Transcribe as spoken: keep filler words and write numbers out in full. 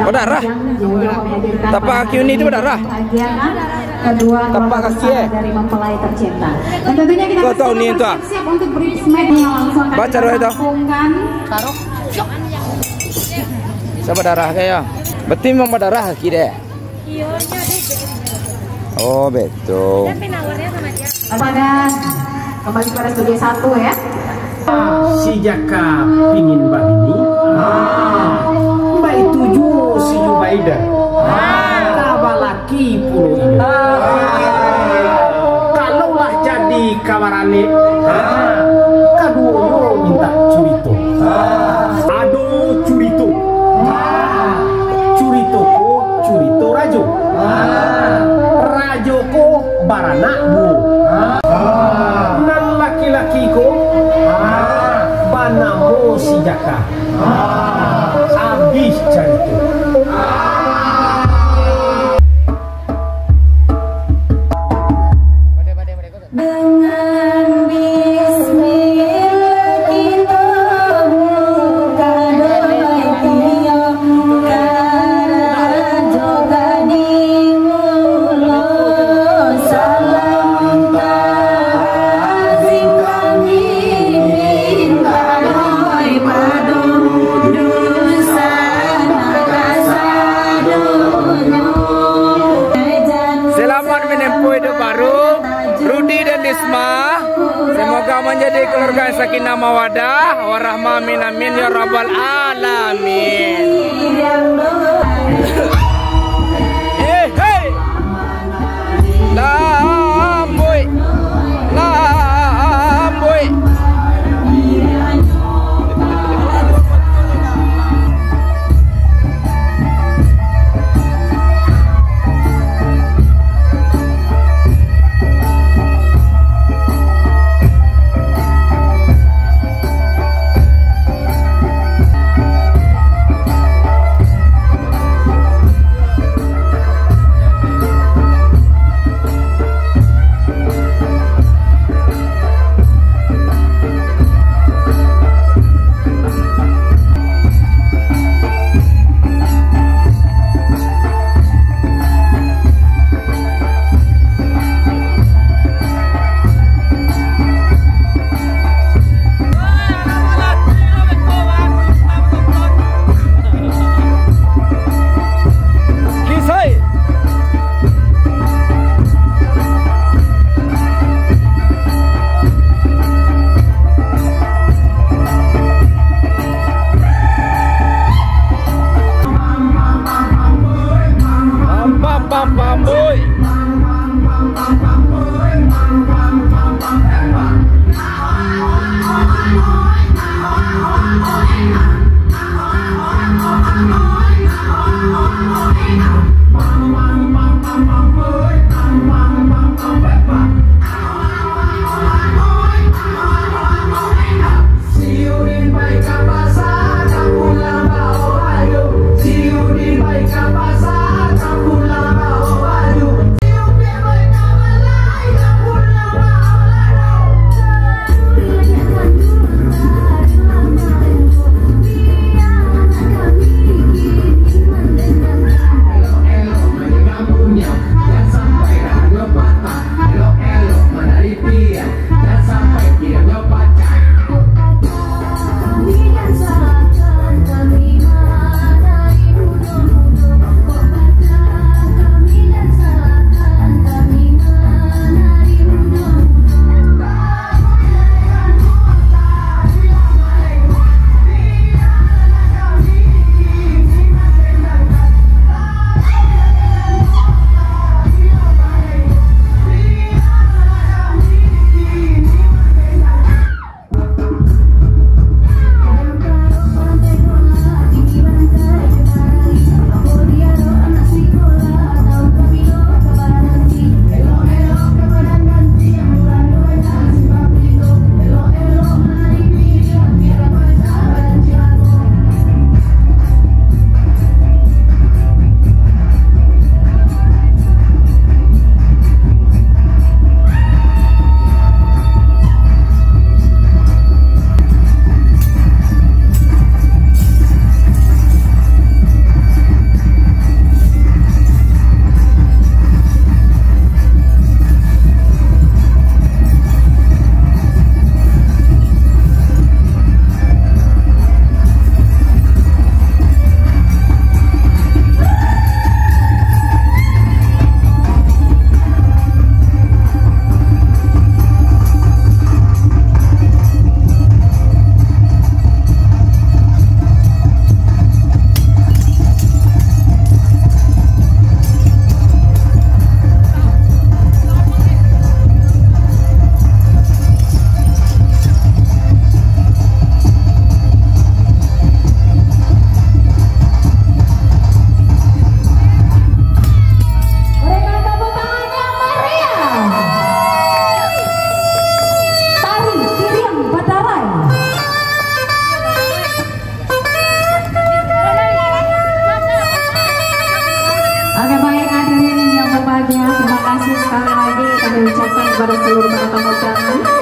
Berdarah. Tapak kaki Uni tu berdarah. Tapak kaki, eh. Dan tentunya kita tahu ni, siap untuk bridesmaid yang langsung akan Baca doa itu. Taruh. Siapa darah kah, ya? Berarti memang berdarah kaki dia. Oh, betul. Kepada, kembali kepada studio satu, ya. Si Jaka pingin babini, ah, baitu juo si Jubaidah, ah, ka balaki pulo inyo. Ah, kalau lah jadi ka baranek, ah, kaduonyo mintak curito. Ah, ado curito. Ah, curito ko curito rajo. Ah, rajo ko baranak duo. Ah, nan laki-laki ko, ah, banamo si Jaka. Ah, abih carito. Dengan bismillah kita buka doa tiang, karajo ka dimulo. Salam takzim kami minta doa pado dunsanak sadonyo. Selamat menempuh hidup baru. Rudi dan Risma, semoga menjadi keluarga yang sakinah mawadah warahmah, amin, amin, ya rabbal alamin. Eh, hei. Lambuik. Lambuik. Ya, baik, hadirin yang berbahagia, terima kasih sekali lagi kami ucapkan kepada seluruh para tamu undangan.